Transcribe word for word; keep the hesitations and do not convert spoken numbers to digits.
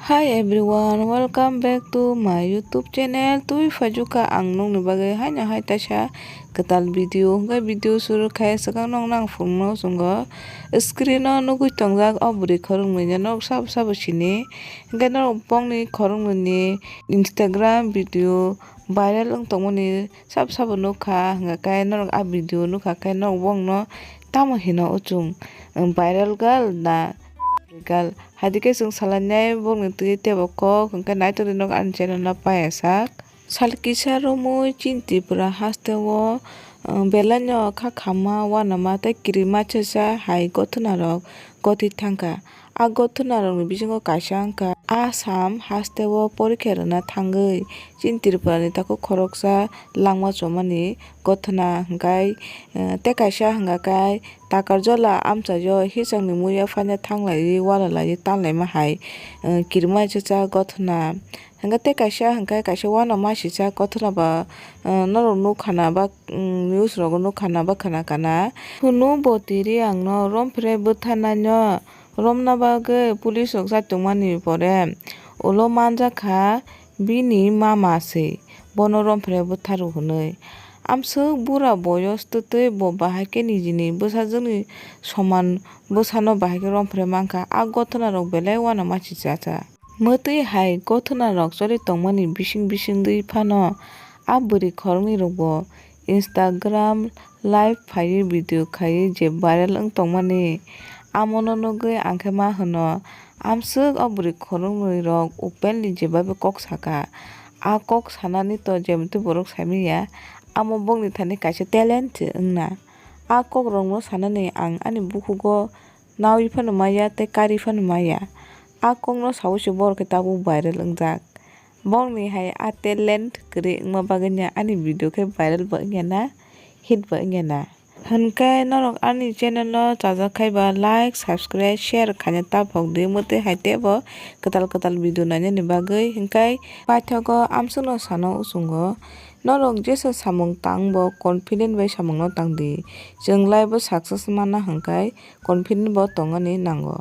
Hi everyone, welcome back to my YouTube channel. Twi phajuka ang nokni bagwi haino hai taisa kwtal video, hwnkhe video suru khai swkang nok nang phunukno chwngo. Screen o nugwi tongjak o bwrwi khoroknwi no nok sabo sabo sini. Hwnkhe norok bongni khoroknwi ni Instagram video viral wng tongmani sabo sabo nukha, hwnkhe norok a video nukha khe norok bongno tamo hino o chwng viral gal na gal. Hadikhe chwng salainai bongni twi tebo kok, hwnkhe naitokdi nok ani channel no payasak. Sal kisa romwi chini Tripura hasteo, uh, belaino kha khamma, uanama tei kirima chacha hai gothonarok gotwi thangkha. A gothonarokni bisingo kaisa wngkha Assam hasteo porikha rwna thangwi chini Tripurani takhuk khoroksa langma chomani gothona hwnkhe, uh, tei kaisa hwnkha khe Takarjala amchaio hisakni muiya phaina thanglaiwi ualalaiwi tanlaima hai, uh, kirima chacha gothona. Hwnkhe tei kaisa hwnkhe kaisa uanama sijak gothona ba, uh, norok nukha na ba, um, news rogo nukha na ba khwna kana. Hwnwi bo tiri angno romphre bwtharnaino romna bagwi police rok chai tongmani pore ulo manjakha bini mama se bono romphre bwtharo hwnwi. Amswk bura boyos twtwi bo bahai khe nijini bwsajwkni soman bwsano bahai khe romphre mankha, a gothona rok belai uanama sichacha. Mwtwi hai gothona rok choli tongmani bising bisingwi phano a bwrwi khoroknwi rokbo Instagram live phaiwi video khaiwi je viral wng tongmani, amono nugwi ang khe ma hwno, amswk o bwrwi khoroknwi rok openly jebabe kok saka. A kok sanani to jemtwi borok saimanya, amo bongni thani kaisa talent se wngna. A kok rokno sanani ang ani bukhugo nawi phano maya tei kari phano maya. A kokno saui se borok khe tabuk viral wngjak. Bongni hai a talent kwrwi wngma bagwino ani video khe viral bo wngya na, hit bo wngya na. Hwnkhe norok ani channel o chajak khai ba like, subscribe, share khaina ta phok di, mwtwi hai teibo kwtal kwtal video nainani bagwi. Hwnkhe paithago amswkno sano uchungo, norok jesa samung tang bo confident bai samungno tang di. Chwng lai bo success mana hwnkhe confident bo tongani nango.